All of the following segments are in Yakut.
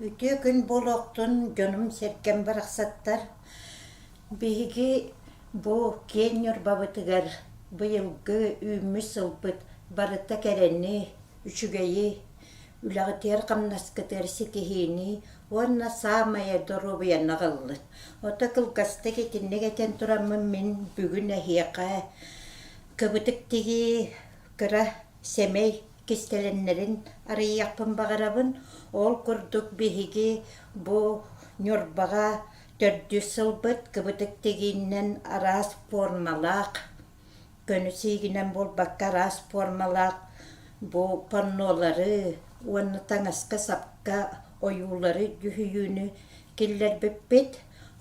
Үтүө күн буолуохтун, дьонум-сэргэм барахсаттар! Биһиги бу киэҥ Ньурбабытыгар быйылгы үүммүт сылбыт барыта кэрэни, үчүгэйи, үлэҕитигэр-хамнаскытыгар ситиһиини уонна саамайа доруобуйаны аҕаллын. Ото кылгастык итинник этэн тураммын мин бүгүн эһиэхэ кыбытык тигии кыра сэмэй кистэлэҥнэрин арыйыахпын баҕарабын. Ол курдук биһиги бу Ньурбаҕа төрдүс сылбыт кыбытык тигиинэн араас пуормалаах, көнө сиигинэн буолбакка араас пуормалаах бу паннолары уонна таҥаска-сапка ойуулары дьүһүйүүнү киллэрбиппит.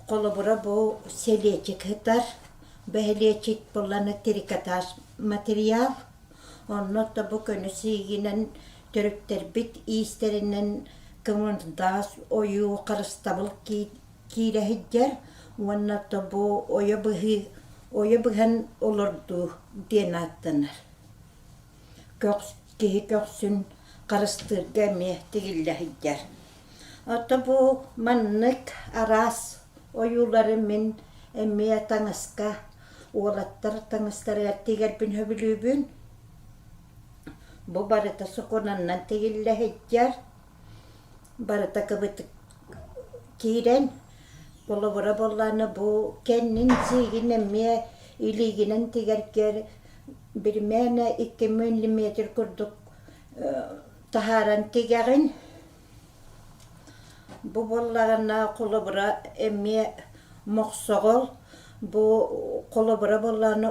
Холобура бу сэлиэчик сытар, бэһилиэчик буоллаҕына трикотаж материал. Онно да бу көнө сиигинэн төрүттэрбит иистэринэн кымырдаас ойуу харыстабыл киирэ сылдьар уонна то бу ойо быһыы ойо быһан олордуу диэн ааттанар. Көхс киһи көхсүн харыстыырга эмиэ тигиллэ сылдьар. Ото бу маннык араас ойуулары мин эмиэ таҥаска Уолаттар таҥастарыгар тигэрбин сөбүлүүбүн. Бу барыта сукунаннан тигиллэ сылдьар. Барыта кыбытык киирэн, холобура буоллаҕына бу кэннин сиигин эмиэ илиигинэн тигэргэр биримээнэ 2 миллиметр курдук таһааран тигэҕин. Бу буоллаҕына холобура эмиэ мохсоҕол бу холобура буоллаҕына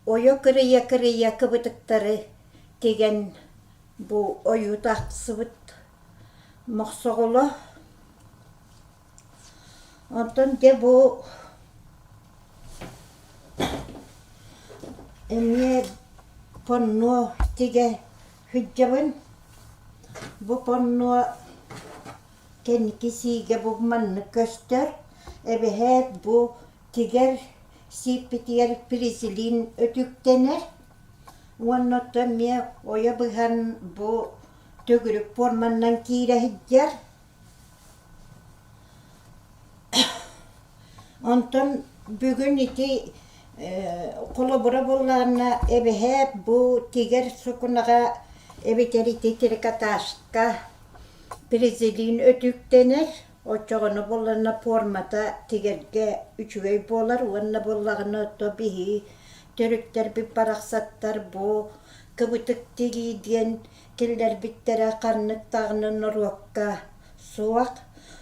ойо кырыйа-кырыйа кыбытыктары тигэн бу ойуу тахсыбыт мохсоҕоло. Онтон дьэ бу эмиэ панно тигэ сылдьабын. Бу панно кэнники сиигэ бу маннык көстөр. Эбэһээт бу тигэр сииппитигэр флизелин өтүктэнэр уонна оттон эмиэ ойо быһан бу төгүрүк пуорманнан киирэ сылдьар. Онтон бүгүн ити холобура буоллаҕына эбэһээт бу тигэр сукунаҕа эбэтэр ити трикотажка флизелин өтүүктэнэр, оччоҕуна буоллаҕына пуормата тигэргэ үчүгэй буолар уонна буоллаҕына ото биһиги төрүттэрбит барахсаттар бу кыбытык тигии диэн киллэрбиттэрэ ханнык даҕаны норуокка суох.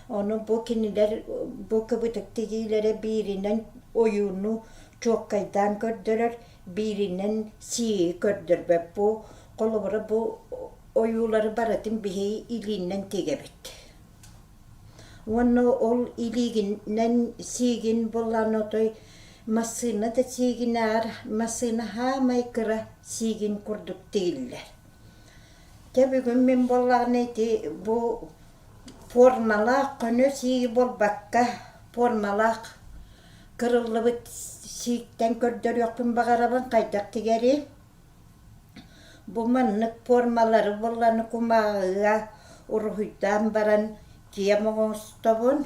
Ону бу кинилэр бу кыбытык тигиилэрэ бииринэн ойууну чуоккайдаан көрдөрөр, бииринэн сии көрдөрбөт. Бу холобура бу ойуулары барытын биһиги илиинэн тигэбит. Уонна ол илиигинэн сиигин буоллаҕына отой массыына да сиигинээҕэр массыына саамай кыра сиигин курдук тигиллэр. Дьэ бүгүн мин буоллаҕына ити бу формалаах көнө сииги буолбакка формалаах кырыллыбыт сииктэн көрдөрүөхпүн баҕарабын хайдах тигэри. Бу маннык формалары буоллаҕына кумааҕыга уруһуйдаан баран киэм оҥостобун.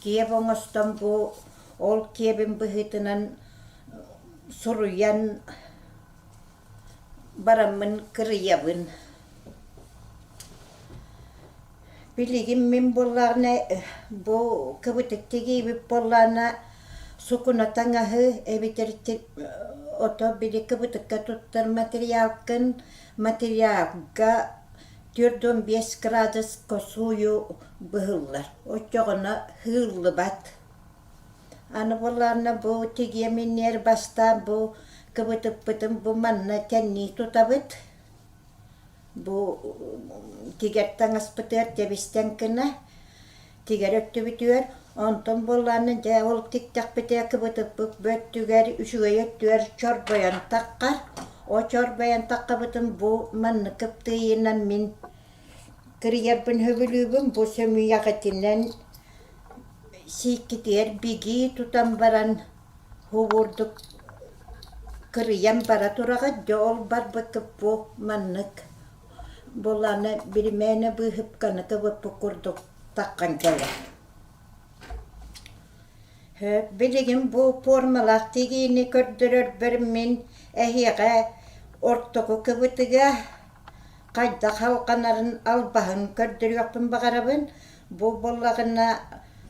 Киэп оҥостон бу ол киэбин быһыытынан суруйан бараммын кырыйабын. Билигин мин буоллаҕына бу кыбытык тигиибит буоллаҕына сукуна таҥаһы эбэтэр ото били кыбытыкка туттар материалгын материалга 45 градус косую быһыллар. Оччоҕуна сыыллыбат. Аны буоллаҕына бу тигиэм иннигэр бастаан бу кыбытыкпытын бу манна кэннии тутабыт. Бу тигэр таҥаспытыгар тэбистэн гына тигэр өттүбүтүгэр онтон буоллаҕына дьэ ол тиктэхпитигэр кыбытыкпыт бу өттүгэр үчүгэй өттүгэр чорбойон таххар. О чорбойон таххабытын бу маннык кыптыыйынан мин кырыйарбын сөбүлүүбүн бу сөмүйэҕитинэн сииккитигэр бигии тутан баран курдук кырыйан бара тураҕыт дьэ ол барбыккыт бу маннык буоллаҕына биримээнэ быыһыпканы кыбыппыт курдук. таххан кэлэр. Билигин бу пуормалаах тигиини көрдөрөрбөр мин эһиэхэ ортоку кыбытыга хайдах халҕанарын албаһын көрдөрүөхпүн баҕарабын. Бу буоллаҕына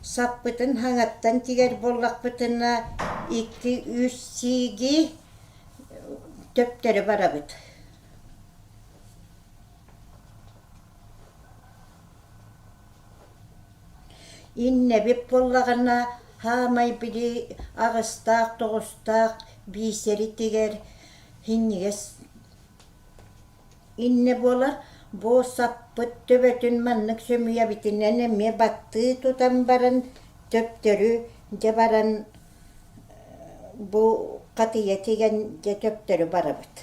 саппытын хаҥаттан тигэр буоллахпытына 2-3 сииги төптөрү барабыт. Иннэбит буоллаҕына хаамай били аҕыстаах тоҕустаах биисэритигэр синньигэс иннэ буолар. Бу саппыт төбөтүн маннык сөмүйэбитинэн эмиэ баттыы тутан баран төптөрү дьэ баран бу хатыйа тигэн дьэ төптөрү барабыт.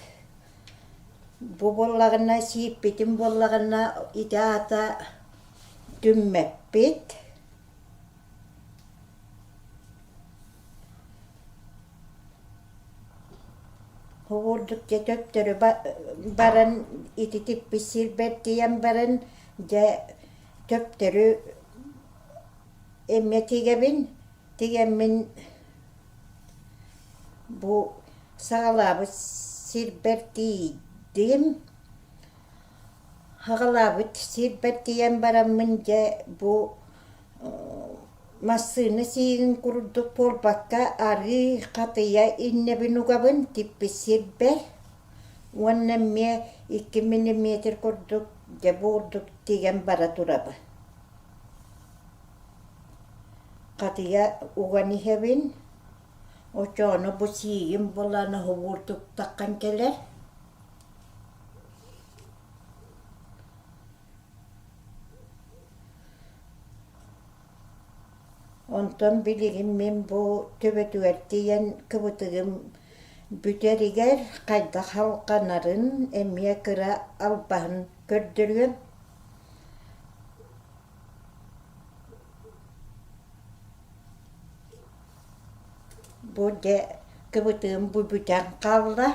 Бу буоллаҕына сииппитин буоллаҕына ити аата түммэппит. Курдук дьэ төттөрү баран ититиппит сирбэр тиийэн баран дьэ төптөрү эмиэ тигэбин тигэммин бу саҕалаабыт сирбэр тиийдим. Аҕалаабыт сирбэр тиийэн бараммын дьэ бу массыына сиигин курдук буолбакка арыы хатыйа иннэбин угабын типпит сирбэр уонна эмиэ 2 миллиметр курдук дьэ бу курдук тигэн бара турабын. Хатыйа уган иһэбин, оччоҕуна бу сиигим булан оһугуурдук таххан кэлэр. Онтон билигин мин бу төбөтүгэр тиийэн кыбытыгым бүтэригэр хайдах халҕанарын эмиэ кыра албаһын көрдөрүөм. Бу дьэ кыбытыым бу бүтэн хаалла.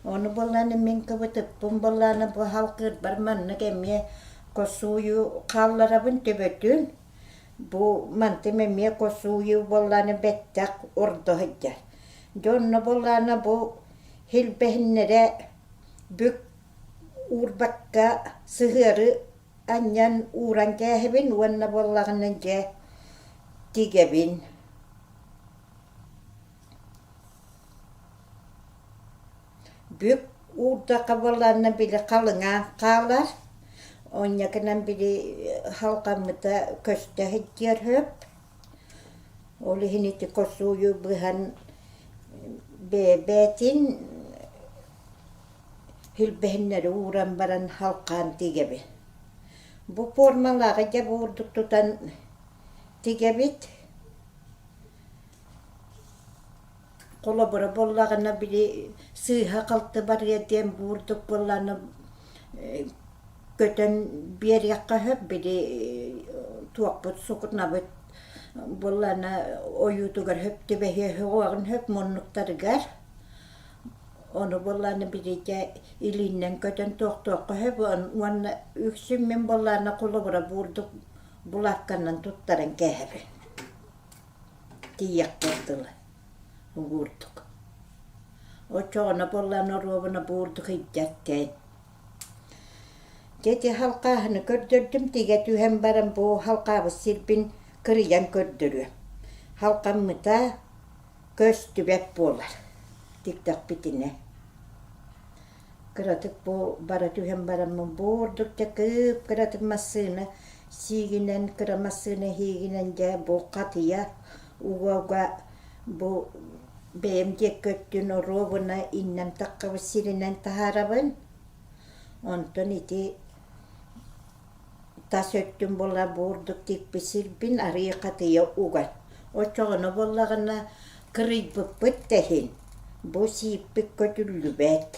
Ону буоллаҕына мин кыбытыппын буоллаҕына бу халкыырбар маннык эмиэ косую хаалларабын төбөтүн. Бу мантым эмиэ косую буоллаҕына бэттэх ордо сылдьар. Дьэ онно буоллаҕына бу хилбэһиннэрэ бүк уурбакка сыһыары анньан ууран кээһэбин уонна буоллаҕына дьэ тигэбин. Бүк уурдахха буоллаҕына били халыҥаан хаалар, онньакынан били халҕаммыта көстө сылдьыар сөп. Ол иһин ити косую быһан бэйэ-бэйэтин Хүлбэһиннэри ууран баран халхаан тигэбин. Бу пуормалааҕы дьэ бу курдук тутан тигэбит. Холобура буоллаҕына били сыыһа-халты барыа диэн бу курдук буоллаҕына көтөн биэриэххэ сөп били туохпут сукунабыт буоллаҕына ойуутугар сөп түбэһиэ сөҕүөҕүн сөп муннуктарыгар. Ону буоллаҕына билиитэ илииннэн көтөн туохтуохха сөп уонна үксүн мин буоллаҕына холобура буурдук булаакканан туттаран кээһэбин. Тиийиэхпэр дылы угуурдук. Оччоҕуна буоллаҕына оруобуна буурдук илдьэртээн. Дьэ ити халхааһыны көрдөрдүм, тигэ түһэн баран бу халхаабыт сирбин кырыйан көрдөрүөм. Халхаммыта көстүбэт буолар тиктэхпитинэ. Кыратык бу бара түһэн бараммын бу ордук дьэ кып-кыратык массыына сиигинэн, кыра массыына иһиигинэн дьэ бу хатыйа уга-уга бу бэйэм диэки өттүн оруобуна иннэм таххабыт сиринэн таһаарабын. Онтон ити Тас өттүн була буурдук тикпит сирбин арыый хатыйа угар. Оччоҕуна буоллаҕына кырыйбыппыт да иһин, бу сииппит көтүллүбэт,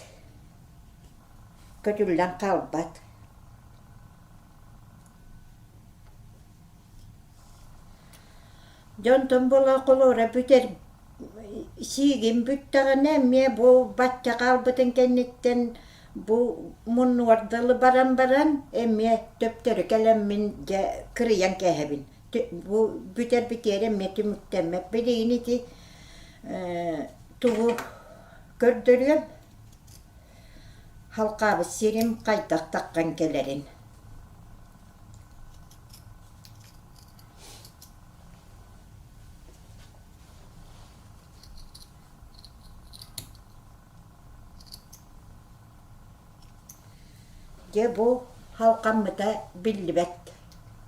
көтүллэн хаалбат. Дьэ онтон буола холуора бүтэр сиигин бүттэҕинэ эмиэ бу бачча хаалбытын кэнниттэн. Бу муннугар дылы баран баран эмиэ төптөрү кэлэммин дьэ кырыйан кээһэбин. Бу бүтэр бүтиэрэ эмиэ түмүктэммэт. Билигин ити тугу көрдөрүөм халҕаабыт сирим хайдах таххан кэлэрин. Дьэ бу халҕаммыта биллибэт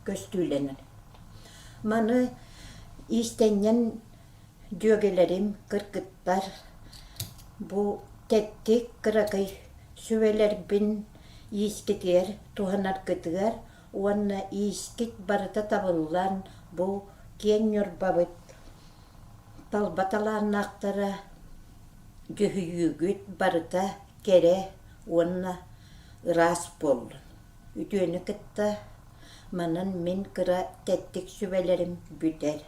көстүүлэнэр. Маны иистэнньэн дьүөгэлэрим, кыргыттар бу тэттик кыракый сүбэлэрбин иискитигэр туһанаргытыгар уонна иискит барыта табыллан бу киэҥ Ньурбабыт талба талааннаахтара дьүһүйүүгүт барыта кэрэ уонна ыраас буоллун. Үтүөнү кытта манан мин кыра тэттик сүбэлэрим бүтэр.